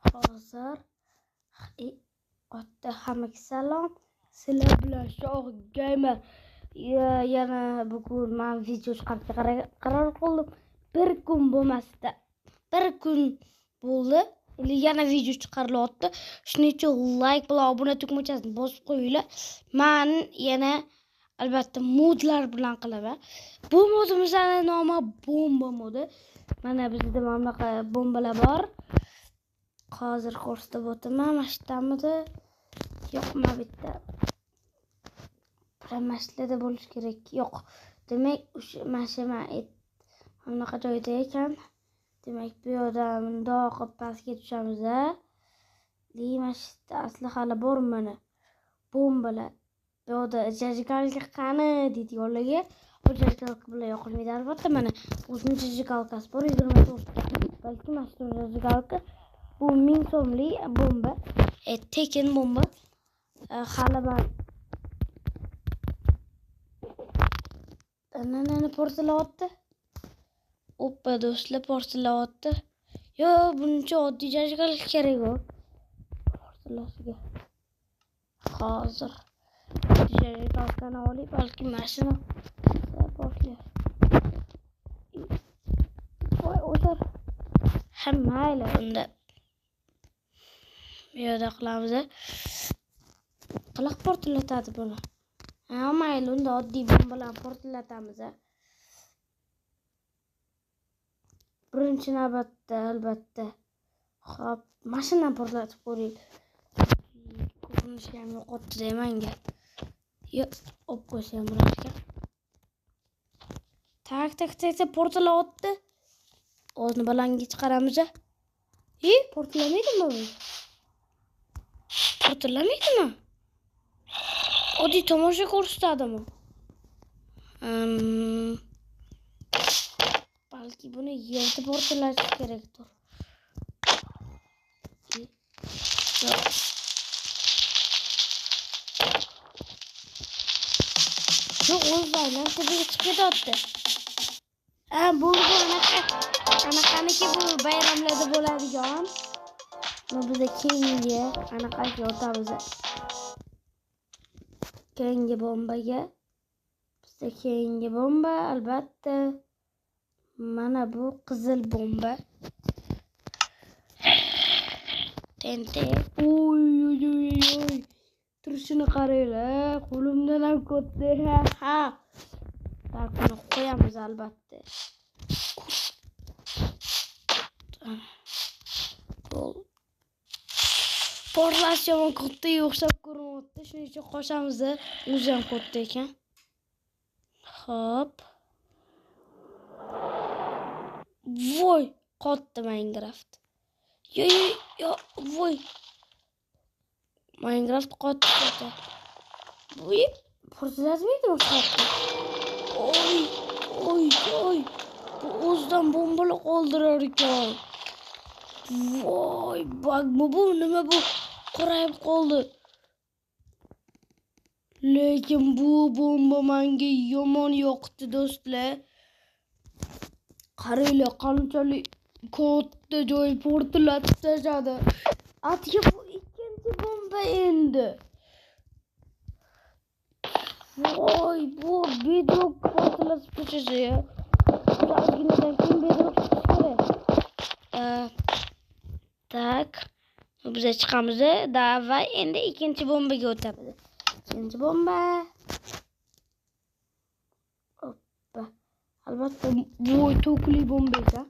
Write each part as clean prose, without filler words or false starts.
Hozir otda hammaga salom. Sizlar bilan Shoh Gamer. Yana bugun men video chiqarishga qaror qildim. Bir kun bo'lmasda, bir kun bo'ldi. Endi yana video chiqarilyapti. Shuning uchun like bilan obuna tugmachasini bosib qo'yinglar. Men yana albatta modlar bilan qilaman. Bu modimizning nomi bomba modi. Mana bizda mana bunaqa bombalar bor. Hozir ko'rsatib o'taman. Mana shu yerdamidi? Yo'q, mana bitta. Mana bo'lish kerak. Yo'q. Demak, o'sha mana shu bunaqa joyda ekan. Demak, bu yerdan bundoq qilib pastga tushamiz. Mana shu yerda asli hali bor mana. Bombalar. Bu yerda jajikalka qani deydiganlarga bu jajikalka bilan yoqilmaydi albatta. Mana o'zining jajikalkasi bor 24 ta. Balki mana shu jajikalka bu 1000 so'mlik bomba. Tekin bomba. Hali man nani portlayapti. Oppa do'stlar, portlayapti. Yo, buncha oddiy jajikalka kerak u. Portlashiga. Hozir jajikalkani olib, balki mashina portlar. Voy, o'tar. Ha, mayli unda. Bu yerda qilamiz. Qanaqa portlatadi buni? Ha, mayli unda oddiy bombalarni portlatamiz. Birinchi navbatda albatta. Xo'p, mashinani portlatib ko'ring. Ko'rinishi ham yo'qotdi menga. Yo'q, olib qo'ysa ham bo'lar ekan. Tak, tak, tak, tak, portlayapti. O'zini balandga chiqaramiz. Portlamaydimi bu? Portlamaydimi? Oddiy tomosha ko'rsatadimi? Balki buni yerda portlash kerakdir. Yo'q, o'zi aylanib tepaga chiqib ketyapti. Ha, bu anaqaniki bu bayramlarda bo'ladigan. Bu biza keyingi anaqaga o'tamiz. Keyingi bombaga. Bizda keyingi bomba albatta mana bu qizil bomba. TNT. Oy oy oy oy. Turishini qaranglar, qo'limdan ham katta. Ha. Tak, buni qo'yamiz albatta. Portlash yomon kattaga o'xshab ko'rinyapti. Shuning uchun qochamiz. O'zi ham katta ekan. Xo'p. Voy, qotdi Minecraft. Yo, yo, voy. Minecraft qotdi. Voy, portlatmaydimi qotdi? Oy, oy, oy. Bu o'zidan bombalar qoldirar ekan. Voy, bagmi bu, nima bu? Qorayib qoldi. Lekin bu bomba menga yomon yoqdi do'stlar. Qaranglar, qanchalik katta joy portlatib tashladi. Atga bu ikkinchi bomba endi. Voy, bu bedrock portlatib tashlashi. Ozginadan keyin bedrock chiqishi kerak. Tak. Biz chiqamiz. Davay, endi ikkinchi bombaga o'tamiz. Ikkinchi bomba. Oppa. Albatta bu tokli bomba ekan.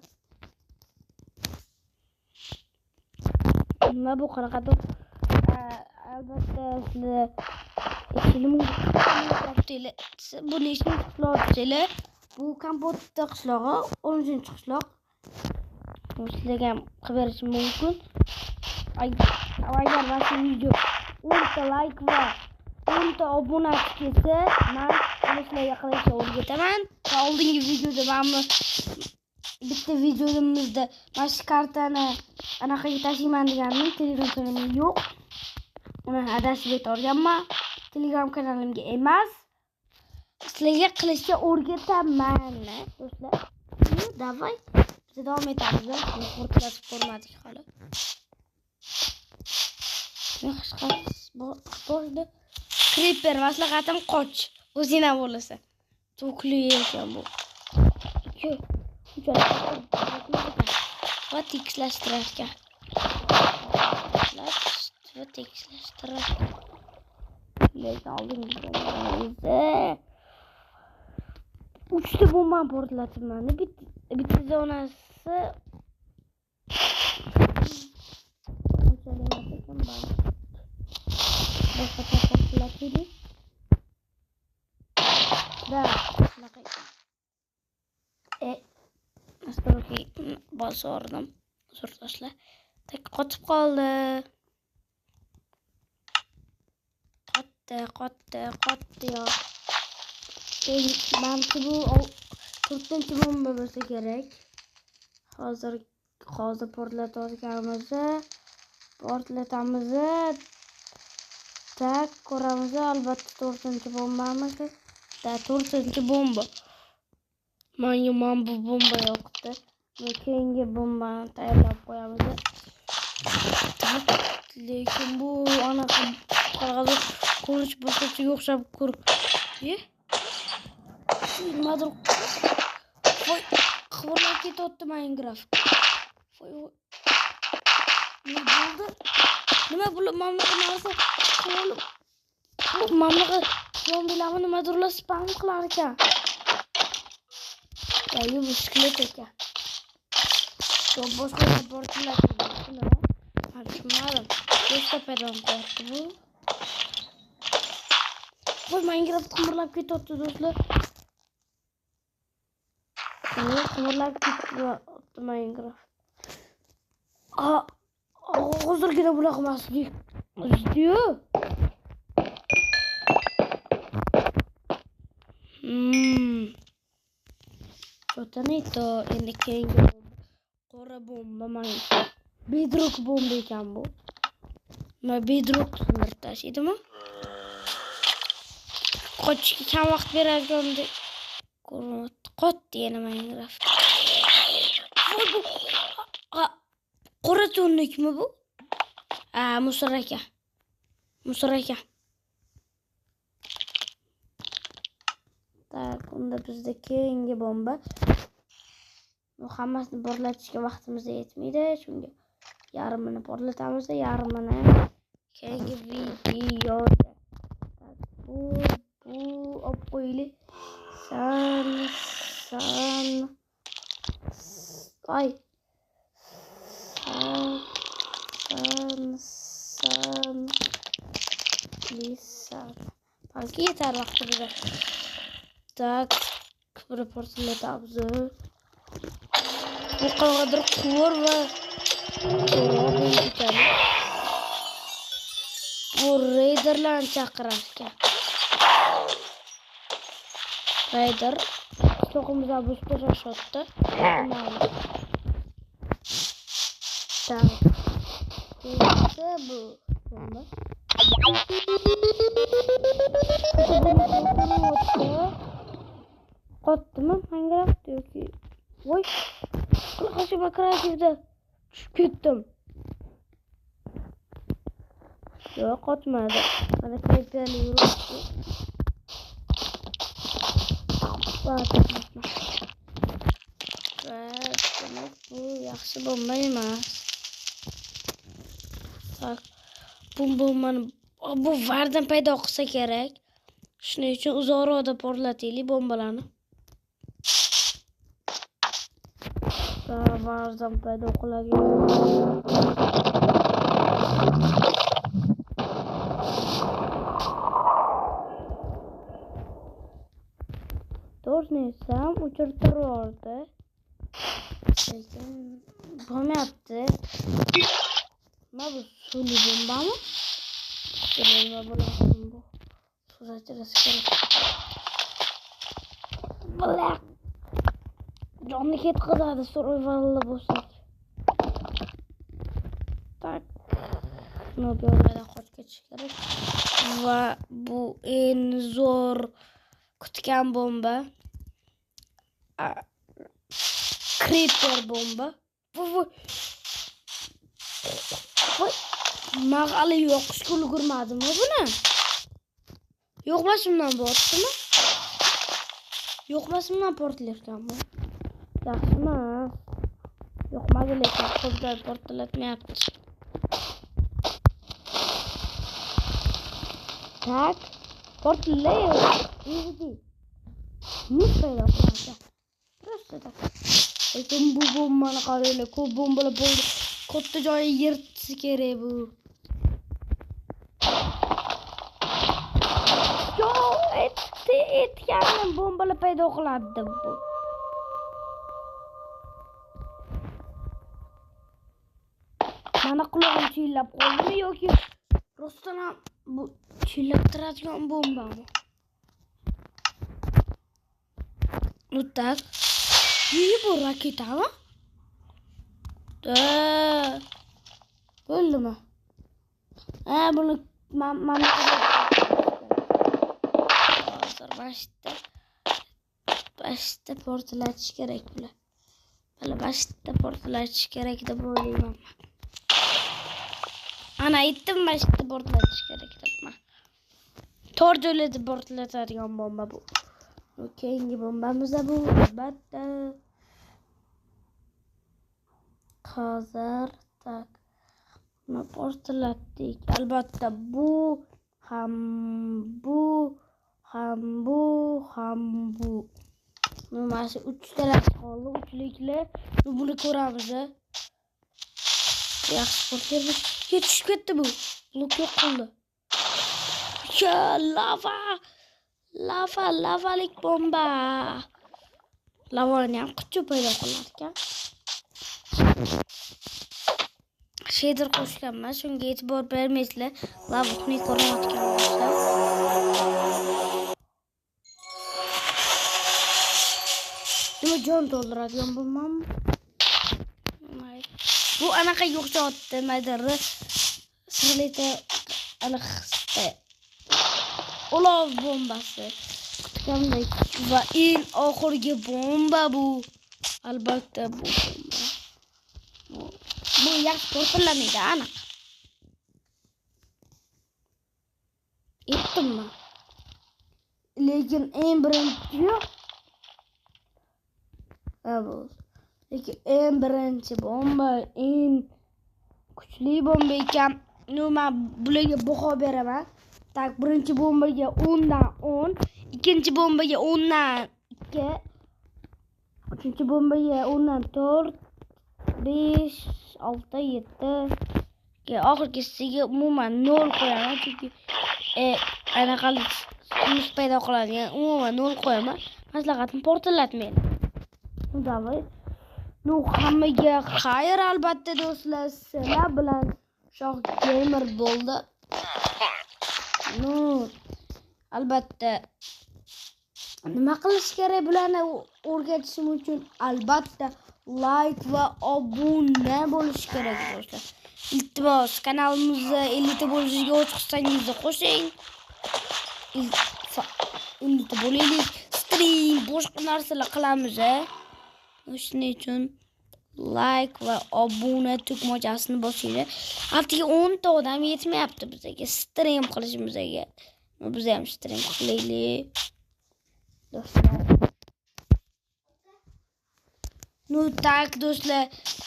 Nima bu qanaqadir? Albatta sizlar bu nechinchi qishloq desanglar, bu Kompotda qishlog'i, 13-qishloq. Sizlarga ham qilib berishim mumkin. Agar mana shu video 10 ta like va 10 ta obunachi kelsa, men buni sizlarga qilishga o'rgataman. Va oldingi videoda mana bitta videomizda mana shu kartani anaqaga tashiyman degandim, Telegram kanalim yo'q. Uni adashib aytganman. Telegram kanalimga emas. Sizlarga qilishga o'rgataman, do'stlar. Davay, biz davom etamiz. Portlatib ko'rmadik hali. Boshda Creeper maslahatim qoch. O'zing ham bo'lasan. To'kli ekan bu. 2 3 va tekislashtirar ekan. Va tekislashtirar. Lekin oldingi bombamizni 3 ta bombani portlatibman. Bitta zonasi unchalik emas ekan, boshqa portlataylik. Da, shunaqa ekan. Nastroyki bosib. Uzr do'stlar. Tak qotib qoldi. Qotdi yo. Manimcha bu 4-bomba bo'lsa kerak. Hozir portlatayotganimiz. Portlatamiz. Tak ko'ramiz, albatta 4-bombamiz. Da 4-bomba. Menga mana bu bomba yoqdi. Va keyingi bombani tayyorlab qo'yamiz. Tak, lekin bu anaqa qanaqadir ko'rish boshqachaga o'xshab ko'r. Nimadir voy, qimirlab ketyapti Minecraft. Voy, voy. Nima bo'ldi? Nima bu mana bunaqa narsa qilib, mana bunaqa zombilarni nimadirlar spam qilar ekan. Ya, bu skelet ekan. Yo, boshqa portlar. Men tushunmadim. Beshtapadan qo'yapti bu. Voy, Minecraft qimirlab ketyapti do'stlar. Qimirlab ketyapti Minecraft. Hozirgina bunaqa emasdi. O'zdi-yu. Cho'tanito, endi keyingi bomba. Qora bomba, mana bedrock bomba ekan bu. Nima bedrock sindirib tashlaydimi? Qochishga kam vaqt beradigan ko'rinyapti. Qotdi yana Minecraft. Voy, bu qora to'nlikmi bu? Musor aka. Musor aka. Tak, unda bizda keyingi bomba. Bu hammasini portlatishga vaqtimiz yetmaydi, shunga yarmini portlatamiz, yarmini keyingi videoda. Bu olib qo'yaylik. San ay. San lisan. Balki yeter vaqti bize. Tak, bir portlatamiz. Bu qanaqadir quvur va bu reyderlarni chaqirar ekan. Reyder to'qimizga buzib tashlashdi. Tak. Bu bomba. Qotdimi Minecraft yoki? Voy, qanaqasi kreativda tushib ketdim. Yo'q, qotmadi. Mana creeperli yuribdi. Va demak, bu yaxshi bomba emas. Tak, bu bombani bu vardan paydo qilsa kerak. Shuning uchun uzoqroqda portlataylik bombalarni. Vardan paydo qiladigan. To'g'risini aytsam, o'chirib turardi. Lekin bo'lmayapti. Nima bu suvli bombami? Nima bo'ladi bu? Suv sachrasi kerak. Black. Jonni ketqizadi survivalda bo'lsak. Tak. No, bu yerdan qochib ketish kerak. Va bu eng zo'r kutgan bomba. Creeper bomba. Bu. Voy, Men hali yoqishga ulgurmadimmi buni? Yo'qmasimdan botdimi? Yo'qmasimdan portlarkan bu. Yaxshimi? Yo'qmadi, lekin ko'plar portlatmayapti. Tak, portlaydi. Muz paydo qiladi. Просто так. Lekin bu bombani qaranglar, ko'p bombalar bo'ldi. Katta joyi yirtsa kerak bu. Yo, aytganim bombalar paydo qiladi bu. Mana qulog'im chillab qoldimi yoki rostdan ham bu chillab turadigan bombami? Ну так. Bu raketami? Da. Bo'ldimi? Ha, buni mana hozir bashta portlatish kerak bular. Bular bashta portlatish kerak deb o'ylayman. Ana aytdim, bashta portlatish kerak deb. To'rt joylarda portlatadigan bomba bu. Keyingi bombamiz bu albatta. Hozir tak. Buni portlatdik. Albatta bu ham bu ham bu ham bu. Mana shu uchtalasi qoldi, uchliklar. Buni ko'ramiz. Yaxshi portlaydi. Tushib ketdi bu. Blok yo'q qildi. Ya lava. Lava, lavalik bomba. Lavani ham kuchi paydo qilar ekan. Shader qo'shganman, shunga e'tibor bermaysizlar. Lava xunuk ko'rinayotgan bo'lsa. Nima jon to'ldiradigan bombami? Bu anaqaga o'xshatdi, nimadir. Sirlita aniq olov bombasi. Kutgandek va eng oxirgi bomba bu. Albatta bu bomba. Bu yaxshi portlamaydi aniq. Aytdimmi? Lekin eng birinchi yo'q. Ha, bo'ldi. Lekin eng birinchi bomba eng kuchli bomba ekan. Ну, men bularga baho beraman. Tak, birinchi bombaga 10 dan 10, ikkinchi bombaga 10 dan 2, uchinchi bombaga 10 dan 4, 5, 6, 7. Oxirgisiga umuman 0 qo'yaman, chunki anaqalik muz paydo qiladigan umuman 0 qo'yaman. Maslahatim portlatmaydi. Давай. Ну, hammaga xayr albatta do'stlar. Sizlar bilan Shoh Gamer bo'ldi. Ну, albatta nima qilish kerak bularni o'rgatishim uchun albatta like va obuna bo'lish kerak do'stlar. Iltimos, kanalimizga 50 ta bo'lishiga o'z hissangizni qo'shing. 50 ta bo'laylik, stream, boshqa narsalar qilamiz. Shuning uchun like va obuna tugmachasini bosinglar. Haftaga 10 ta odam yetmayapti bizga stream qilishimizga. Biz ham stream qilaylik do'stlar. Ну так do'stlar,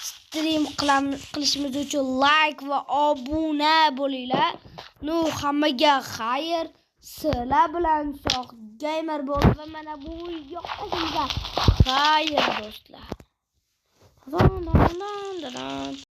stream qilishimiz uchun like va obuna bo'linglar. Ну, hammaga xayr. Sizlar bilan Shoh Gamer bo'ldi va mana bu yoqqa xayr do'stlar. Dun dun dun dun.